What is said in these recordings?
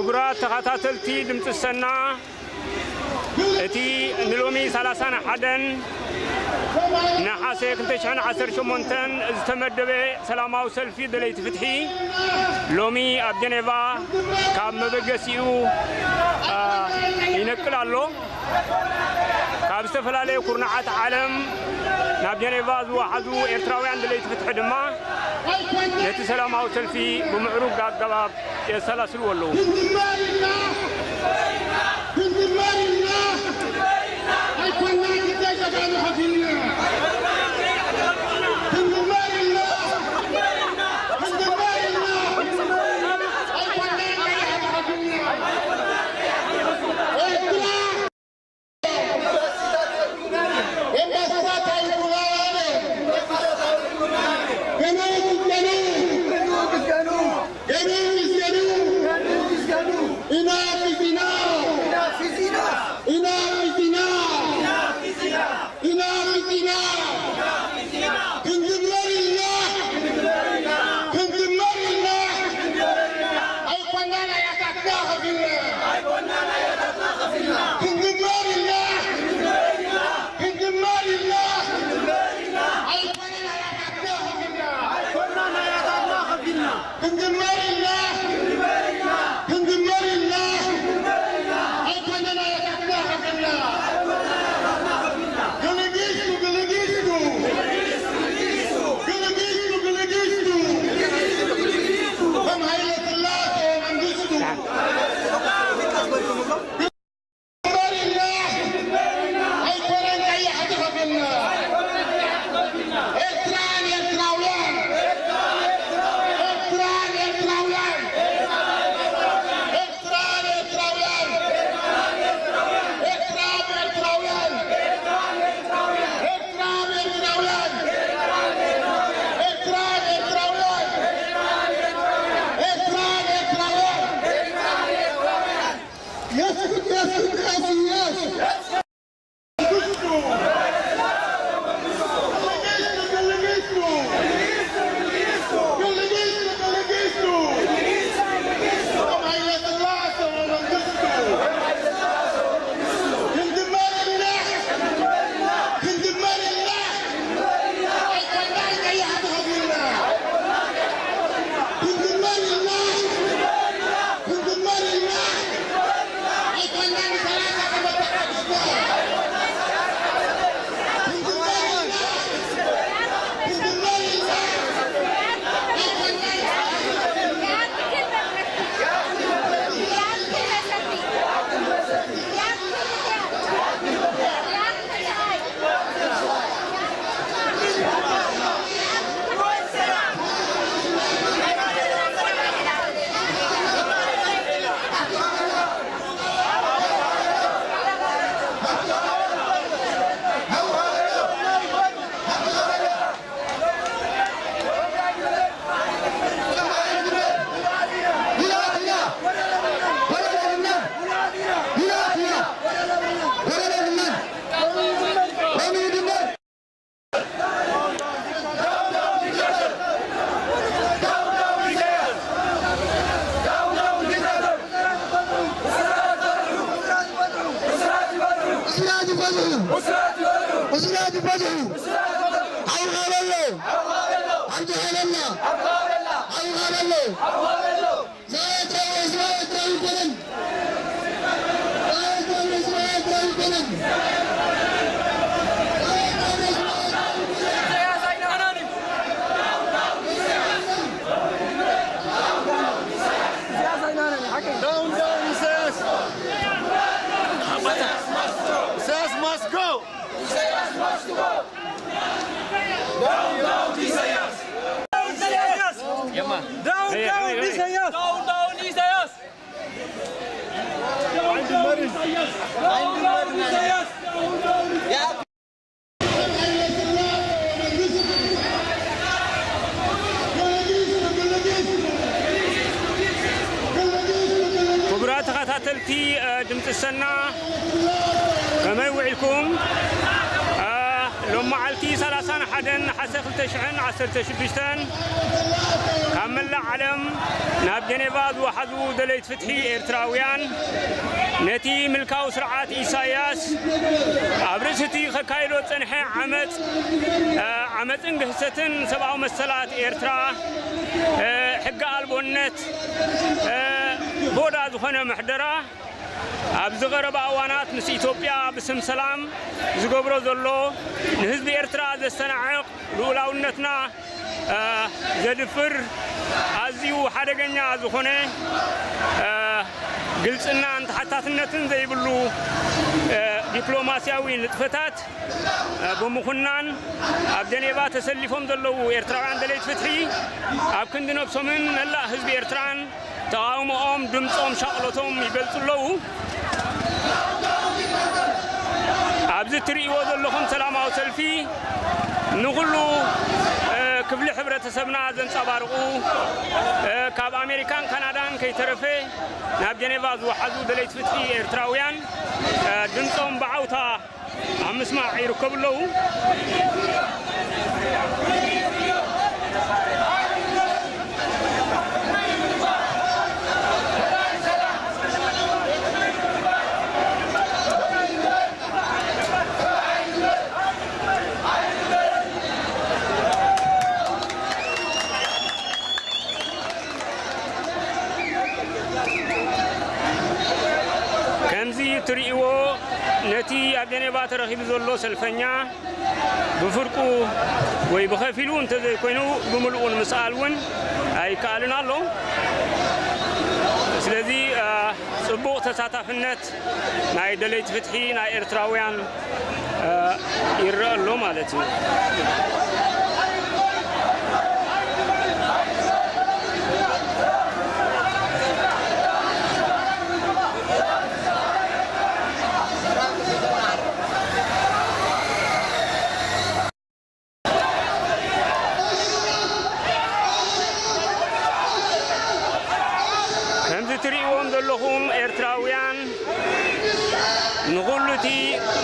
ክቡራት ተኸታተልቲ ድምፂ ሰና፣ እቲ ንሎሚ ሰላሳን ሓደን ነሓሰ ክልተ ሽሕን ዓሰርተ ሸሞንተን ዝተመደበ ሰላማዊ ሰልፊ ደለይቲ ፍትሒ ሎሚ ኣብ ጀኔቫ ካብ መበገሲኡ፣ አ፣ ይነቅል ኣሎ። ካብ ዝተፈላለየ ኩርናዓት ዓለም ናብ ጀኔቫ ዝወሓዙ ኤርትራውያን ደለይቲ ፍትሒ ድማ ነቲ ሰላማዊ ሰልፊ ብምዕሩግ ኣገባብ የሰላስልዎ ኣለዉ። ክንድመር ኢልና፣ ክንድመር ኢልና፣ ኣይኮናን ግዳይ ጀጋኑ ከፊልና። ክንድመር ኢልና፣ ክንድመር ኢልና፣ ኣይኮናን ግዳይ ጀጋኑ ከፊልና። ኤርትራ ኤምባሲታት ኣይኩናን። ገና ይስገኑ። ገና ይስገኑ። Enough is enough. Enough is enough. Enough is enough. Enough is enough. ክንድመር ኢልና፣ ክንድመር ኢልና፣ ኣይኮናን ኣያታትና ከፊልና። ክንድመር ኢልና፣ ክንድመር ኢልና፣ ኣይኮናን ኣያታትና ከፊልና። ክንድመር ኢልና፣ ክንድመር ኢልና፣ ኣይኮነን ኣያታትና ከፊልና። ግልጊሱ፣ ግልጊሱ፣ ግልጊሱ፣ ግልጊሱ፣ ከም ሃይለ ስላሴ መንግስቱ። ክንድመር ኢልና፣ ኣይኮነን ቀያሕቲ ከፊልና። ኤርትራን ኤርትራውያን፣ ኤርትራን ኤርትራውያን፣ ኤርትራን ኤርትራውያን፣ ኤርትራን ኤርትራውያን፣ ኤርትራን ኤርትራውያን፣ ኤርትራን ኤርትራውያን፣ ኤርትራን ኤርትራውያን። Yes, yes, yes, yes. Down, down, Isaias! Isaias must go! Isaias must go! Down, down, Isaias! Down, down, Isaias! Down, down, Isaias! Down, down, Isaias! Down, down, Isaias! ክቡራት ተኸታተልቲ፣ እ፣ ድምፂ ሰና፣ ከመይ ውዒልኩም? እ፣ ሎም መዓልቲ ሰላሳን ሓደን ነሓሰ ክልተ ሽሕን ዓሰርተ ሽዱሽተን ካብ መላእ ዓለም ናብ ጀኔቫ ዝወሓዙ ደለይቲ ፍትሒ ኤርትራውያን፣ ነቲ ምልካዊ ስርዓት ኢሳያስ ኣብ ርእሲ እቲ ከካይዶ ዝጸንሐ ዓመጽ፣ እ፣ ዓመጽን ግህሰትን ሰብኣዊ መሰላት ኤርትራ፣ እ፣ ሕጊ ኣልቦነት፣ እ፣ ቦዳ ዝኾነ ምሕደራ፣ ኣብዚ ቀረባ እዋናት ምስ ኢትዮጵያ ብስም ሰላም ዝገብሮ ዘሎ፣ ንህዝቢ ኤርትራ ዘስተናዕቕ፣ ልኡላውነትና፣ እ፣ ዘድፍር፣ ኣዝዩ ሓደገኛ ዝኾነ፣ እ፣ ግልጽናን ተሓታትነትን ዘይብሉ፣ እ፣ ዲፕሎማስያዊ ንጥፈታት፣ እ፣ ብምኹናን፣ ኣብ ጀኔቫ ተሰሊፎም ዘለዉ ኤርትራውያን ደለይቲ ፍትሒ፣ ኣብ ክንዲ ነብሶምን መላእ ህዝቢ ኤርትራን ተቓውሞኦም፣ ድምጾም፣ ሻቕሎቶም ይገልጹ ኣለዉ። ኣብዚ እትርእይዎ ዘለኹም ሰላማዊ ሰልፊ፣ ንኹሉ፣ እ፣ ክፍሊ ሕብረተሰብና ዘንጸባርቑ፣ እ፣ ካብ ኣሜሪካን ካናዳን ከይተረፈ ናብ ጀኔቫ ዝወሓዙ ደለይቲ ፍትሒ ኤርትራውያን፣ እ፣ ድምጾም ብዓውታ ኣብ ምስማዕ ይርከቡ ኣለዉ። ከምዚ እትርእይዎ፣ ነቲ ኣብ ጀኔቫ ተረኺቡ ዘሎ ሰልፈኛ ብፍርቁ ወይ ብኸፊሉ እንተዘይኮይኑ ብምልኡ ንምስኣል እውን ኣይከኣልን ኣሎ። ስለዚ፣ እ፣ ጽቡቕ ተሳታፍነት ናይ ደለይቲ ፍትሒ ናይ ኤርትራውያን፣ እ፣ ይረአ ኣሎ ማለት እዩ። ከምዚ ትርእይዎም ዘለኹም ኤርትራውያን፣ ንኹሉ እቲ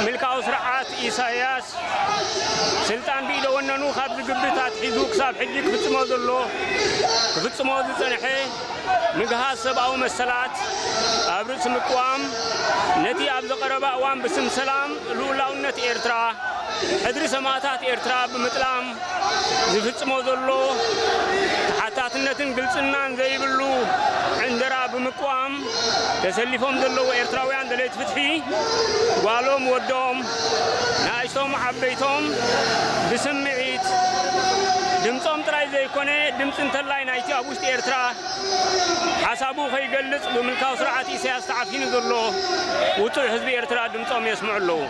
ምልካዊ ስርዓት ኢሳያስ ስልጣን ብኢደ ወነኑ ካብ ዝግብት ኣትሒዙ ክሳብ ሕጂ ክፍጽሞ ዘሎ፣ ክፍጽሞ ዝጸንሐ ምግሃስ ሰብኣዊ መሰላት ኣብ ርእሲ ምቅዋም፣ ነቲ ኣብ ዝቐረባ እዋን ብስም ሰላም ልኡላውነት ኤርትራ፣ ሕድሪ ሰማእታት ኤርትራ ብምጥላም ዝፍጽሞ ዘሎ ተሓታትነትን ግልጽናን ዘይብሉ ዕንደራ ብምቅዋም ተሰሊፎም ዘለዉ ኤርትራውያን ደለይቲ ፍትሒ፣ ጓሎም ወዶም፣ ንኣሽቶም ዓበይቶም ብስምዒት ድምጾም ጥራይ ዘይኮነ፣ ድምጺ እንተላይ ናይቲ ኣብ ውሽጢ ኤርትራ ሓሳቡ ከይገልጽ ብምልካዊ ስርዓት ኢሳያስ ተዓፊኑ ዘሎ ውጹዕ ህዝቢ ኤርትራ ድምጾም የስምዑ ኣለዉ።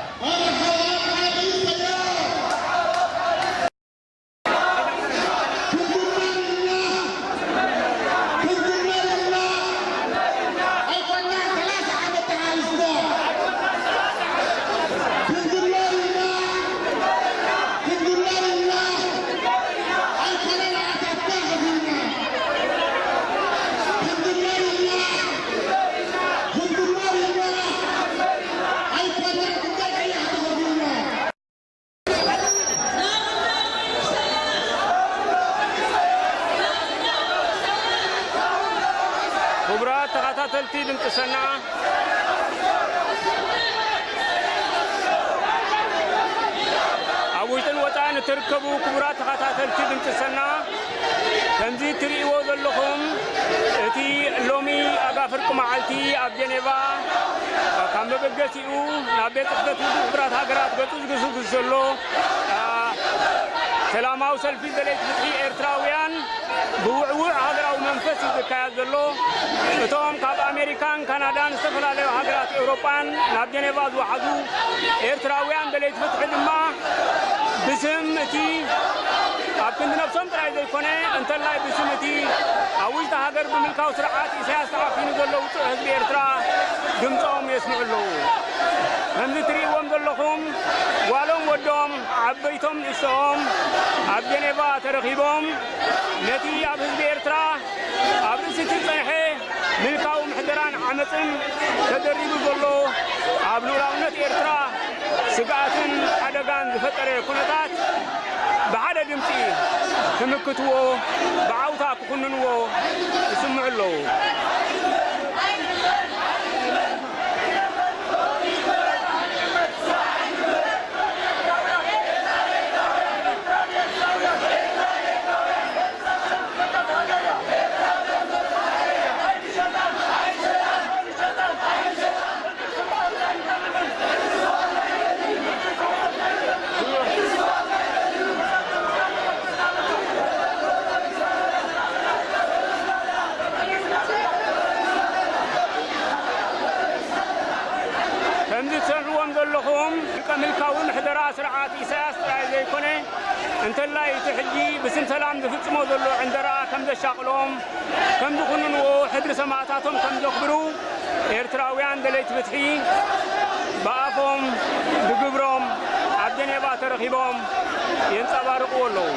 ክቡራት ተኸታተልቲ ድምፂ ሰና፣ ኣብ ውሽጥን ወፃእን እትርከቡ ክቡራት ተኸታተልቲ ድምፂ ሰና፣ ከምዚ እትርእይዎ ዘለኹም፣ እቲ ሎሚ ኣጋ ፍርቂ መዓልቲ ኣብ ጀኔቫ ካብ መበገሲኡ ናብ ቤት ጽሕፈት ውድብ ሕቡራት ሃገራት ገጹ ዝግስግስ ዘሎ፣ አ፣ ሰላማዊ ሰልፊ ደለይቲ ፍትሒ ኤርትራውያን ብውዕዉዕ ሃገራዊ መንፈስ እዩ ዝካየድ ዘሎ። እቶም ካብ ኣሜሪካን ካናዳን ዝተፈላለዩ ሃገራት ኤውሮጳን ናብ ጀኔቫ ዝወሓዙ ኤርትራውያን ደለይቲ ፍትሒ ድማ ብስም እቲ ኣብ ክንዲ ነብሶም ጥራይ ዘይኮነ፣ እንተላይ ብስም እቲ ኣብ ውሽጢ ሃገር ብምልካዊ ስርዓት ኢሳያስ ተዓፊኑ ዘሎ ውጹዕ ህዝቢ ኤርትራ ድምጾም የስምዑ ኣለዉ። ከምዚ ትርእይዎም ዘለኹም፣ ጓሎም ወዶም፣ ዓበይቶም ንእሽቶኦም ኣብ ጀኔቫ ተረኺቦም ነቲ ኣብ ህዝቢ ኤርትራ ኣብ ርእሲ እቲ ዝጸንሐ ምልካዊ ምሕደራን ዓመጽን ተደሪቡ ዘሎ ኣብ ልኡላውነት ኤርትራ ስግኣትን ሓደጋን ዝፈጠረ ኩነታት ብሓደ ድምፂ ክምክትዎ፣ ብዓውታ ክኹንንዎ ይስምዑ ኣለዉ። ከምዚ ትሰምዕዎም ዘለኹም፣ ሕቀ ምልካዊ ምሕደራ ስርዓት ኢሳያስ ጥራይ ዘይኮነ፣ እንተላይ እቲ ሕጂ ብስም ሰላም ዝፍጽሞ ዘሎ ዕንደራ ከም ዘሻቕሎም፣ ከም ዝኹንንዎ፣ ሕድሪ ሰማእታቶም ከም ዘኽብሩ፣ ኤርትራውያን ደለይቲ ፍትሒ ብኣፎም፣ ብግብሮም ኣብ ጀኔቫ ተረኺቦም የንጸባርቕዎ ኣለዉ።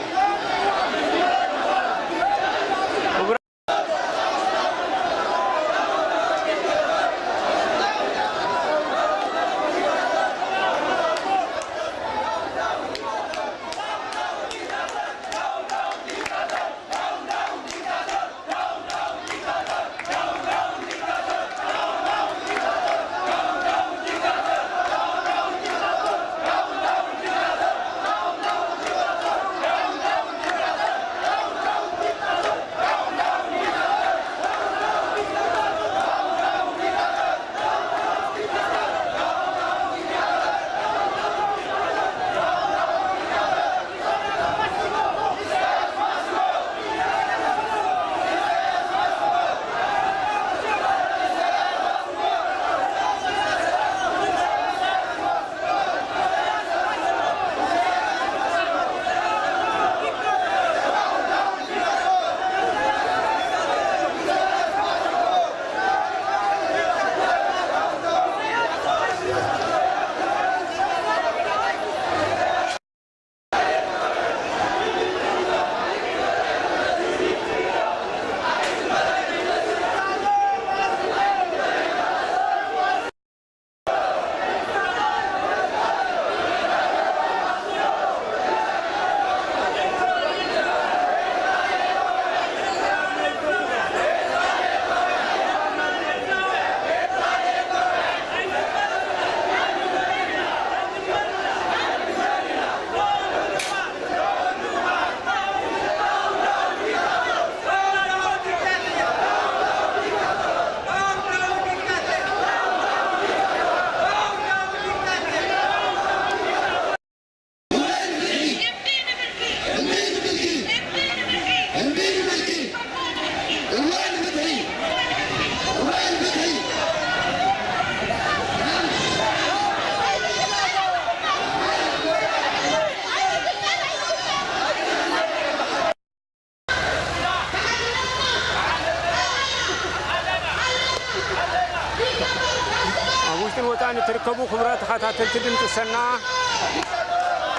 ኣብ ውሽጥን ወፃእን እትርከቡ ክቡራት ተኸታተልቲ ድምፂ ሰና፣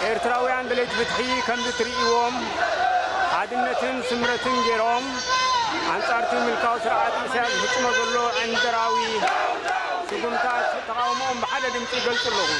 ኤርትራውያን ደለይቲ ፍትሒ ከምዚ ትርእይዎም ሓድነትን ስምረትን ገይሮም ኣንጻርቲ ምልካዊ ስርዓት ኢሳያስ ዝፍጽሞ ዘሎ ዕንደራዊ ስጉምታት ተቓውሞኦም ብሓደ ድምፂ ይገልጹ ኣለዉ።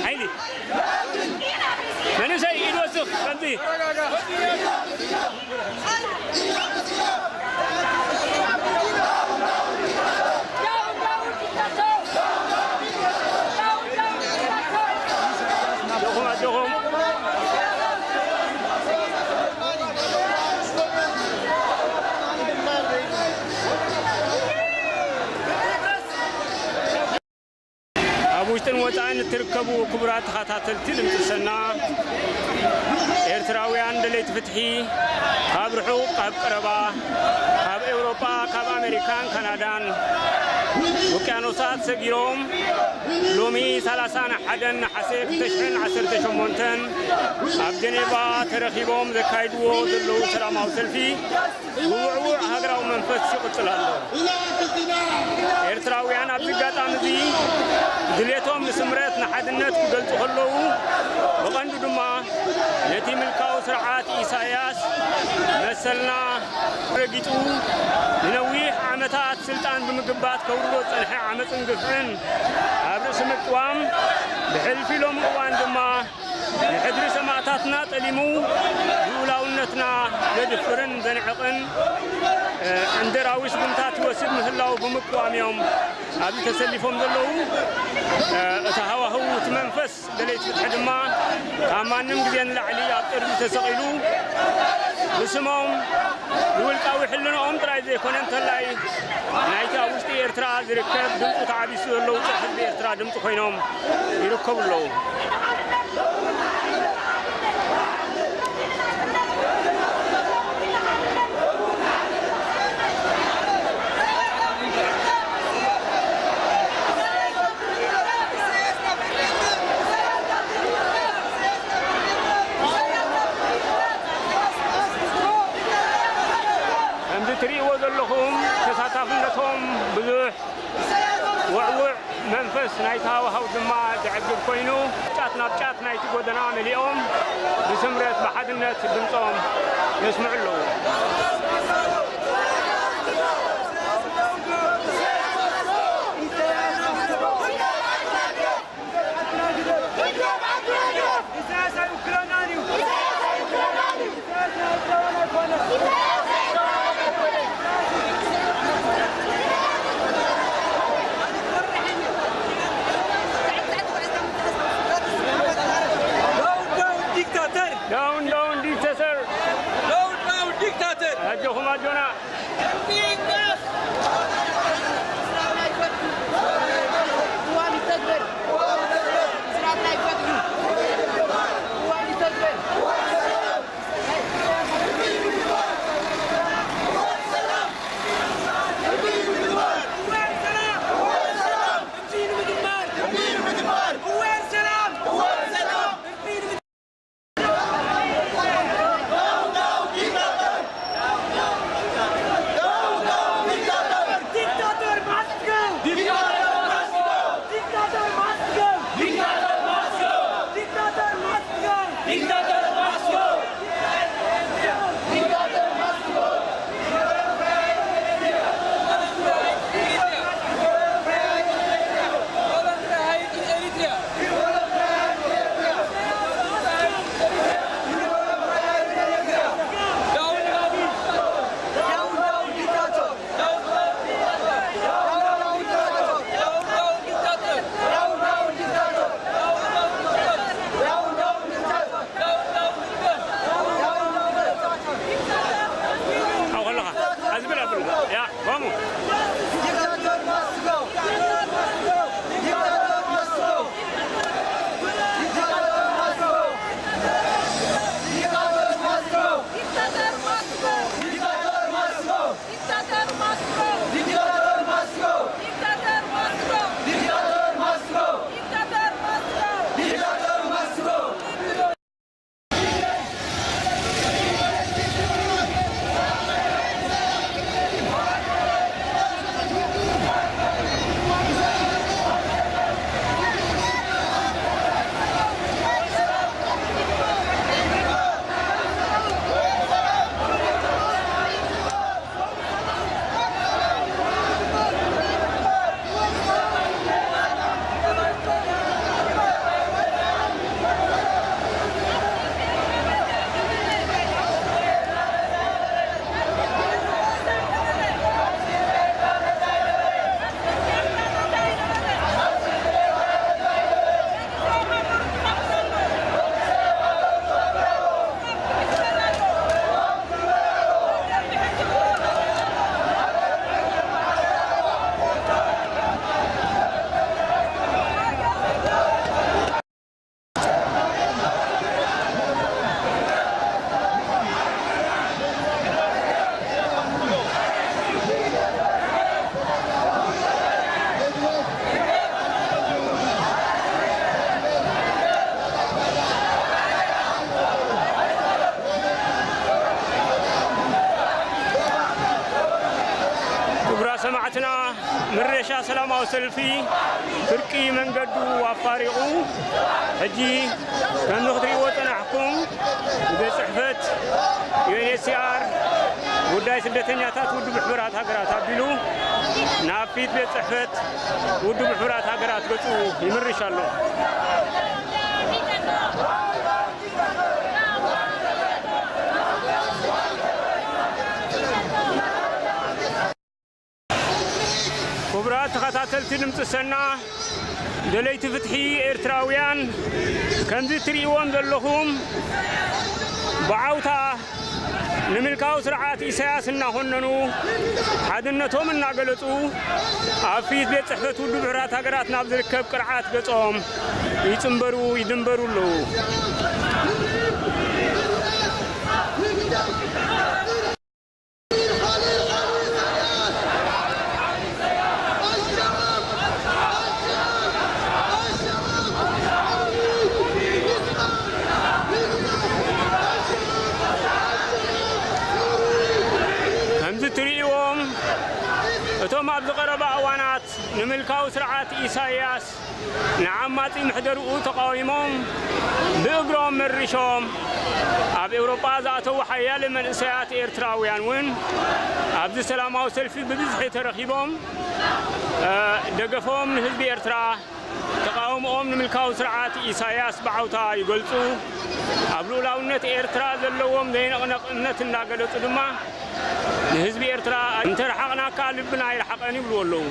ሓይሊ መንእሰይ ኢድ ወስኽ ከምዚ ኣጆኹም ኣጆኹም። ኣብ ውሽጥን ወጻእን እትርከቡ ክቡራት ተኸታተልቲ ድምፂ ሰና፣ ኤርትራውያን ደለይቲ ፍትሒ ካብ ርሑቕ ካብ ቀረባ፣ ካብ ኤውሮጳ፣ ካብ ኣሜሪካን ካናዳን ውቅያኖሳት ሰጊሮም ሎሚ ሰላሳን ሓደን ነሓሰ ክልተ ሽሕን ዓሰርተ ሸሞንተን ኣብ ጀኔቫ ተረኺቦም ዘካይድዎ ዘለዉ ሰላማዊ ሰልፊ ብውዕዉዕ ሃገራዊ መንፈስ ይቕጽል ኣሎ። ኤርትራውያን ኣብዚ ኣጋጣሚ እዚ ድሌቶም ንስምረት ንሓድነት ክገልጹ ከለዉ፣ ብቐንዱ ድማ ነቲ ምልካዊ ስርዓት ኢሳያስ መሰልና ረጊጹ ንነዊሕ ዓመታት ስልጣን ብምግባት ከውርዶ ዝጸንሐ ዓመጽን ግፍዕን ኣብ ርእሲ ምቅዋም፣ ብሕልፊ ሎሚ እዋን ድማ ንሕድሪ ሰማእታትና ጠሊሙ ልኡላውነትና ዘድፍርን ዘንዕቕን፣ እ፣ ዕንደራዊ ስጉምታት ይወስድ ምህላዉ ብምቅዋም እዮም ኣብዚ ተሰሊፎም ዘለዉ። እ፣ እቲ ሃዋህው፣ እቲ መንፈስ ደለይቲ ፍትሒ ድማ ካብ ማንም ግዜ ንላዕሊ ኣብ ጥርዚ ተሰቒሉ ብስሞም ንውልቃዊ ሕልንኦም ጥራይ ዘይኮነ እንተላይ ናይቲ ኣብ ውሽጢ ኤርትራ ዝርከብ ድምፁ ተዓቢሱ ዘሎ ውፁዕ ህዝቢ ኤርትራ ድምፂ ኮይኖም ይርከቡ ኣለዉ። ከምዚ ትርእይዎ ዘለኹም ተሳታፍነቶም ብዙሕ፣ ውዕዉዕ መንፈስ ናይቲ ሃዋህው ድማ ዘዕግብ ኮይኑ፣ ጫት ናብ ጫት ናይቲ ጎደና መሊኦም ብስምረት ብሓድነት ድምጾም የስምዑ ኣለዉ። Down, down, dictator! Down, down, dictator! Down, down, dictator! ኣጆኹም ኣጆና። ሰላማዊ ሰልፊ ፍርቂ መንገዱ ኣፋሪቑ። ሕጂ ከምዚ ክትርእይዎ ጸናሕኩም፣ ቤት ጽሕፈት ዩ ኤን ኤች ሲ ኣር ጉዳይ ስደተኛታት ውድብ ሕቡራት ሃገራት ኣቢሉ ናብ ፊት ቤት ጽሕፈት ውድብ ሕቡራት ሃገራት ገጹ ይምርሽ ኣሎ። ክቡራት ተኸታተልቲ ድምፂ ሰና፣ ደለይቲ ፍትሒ ኤርትራውያን፣ ከምዚ እትርእይዎም ዘለኹም ብዓውታ ንምልካዊ ስርዓት ኢሳያስ እናኾነኑ፣ ሓድነቶም እናገለጹ፣ ኣብ ፊት ቤት ጽሕፈት ውድብ ሕቡራት ሃገራት ናብ ዝርከብ ቅርዓት ገጾም ይጽንበሩ፣ ይድንበሩ ኣለዉ። ከምዚ እትርእይዎም፣ እቶም ኣብዚ ቀረባ እዋናት ንምልካዊ ስርዓት ኢሳያስ ንዓማጺ ምሕደርኡ ተቓዊሞም ብእግሮም መሪሾም ኣብ ኤውሮጳ ዝኣተዉ ሓያለ መንእሰያት ኤርትራውያን እውን ኣብዚ ሰላማዊ ሰልፊ ብብዝሒ ተረኺቦም፣ እ፣ ደገፎም ንህዝቢ ኤርትራ፣ ተቓውሞኦም ንምልካዊ ስርዓት ኢሳያስ ብዓውታ ይገልጹ። ኣብ ልኡላውነት ኤርትራ ዘለዎም ዘይንቕነቕ እምነት እናገለጹ ድማ፣ ንህዝቢ ኤርትራ፣ "እንተ ረሓቕናካ ልብና ኣይረሓቐን" ይብልዎ ኣለዉ።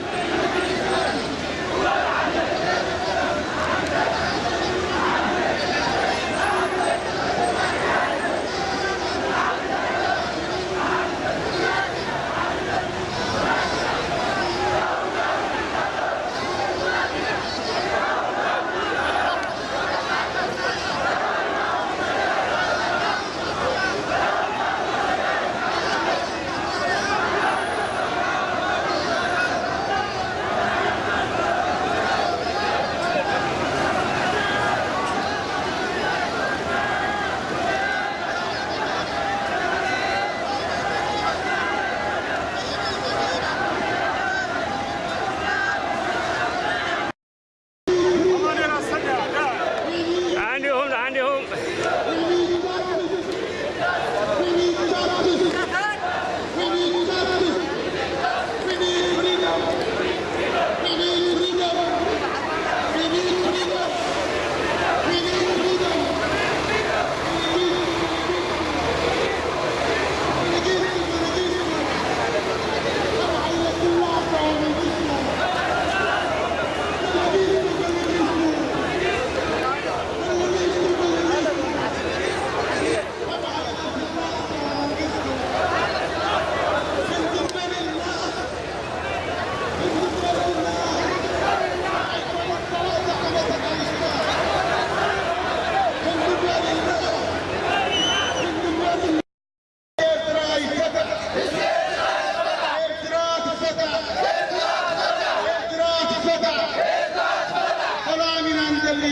ሰላም ኢና ንደሊ።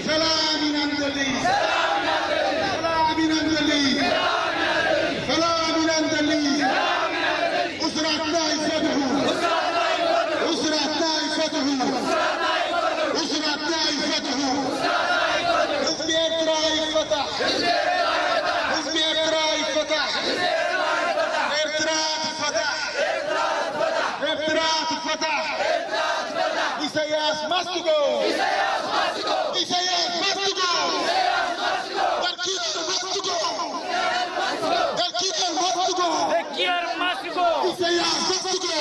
ሰላም ኢና ንደሊ። ሰላም ኢና ንደሊ። ሰላም ኢና ንደሊ። ኡስራትና ይፈትሑ። ኡስራትና ይፈትሑ። ኡስራትና ይፈትሑ። ህዝቢ ኤርትራ ይፈታሕ። ህዝቢ ኤርትራ ይፈታሕ። ኤርትራ ትፈታሕ። ኤርትራ ትፈታሕ። ኢሳያስ must go! ኢሳያስ must go! The killer must go! The killer must go! The killer must go! ኢሳያስ must go!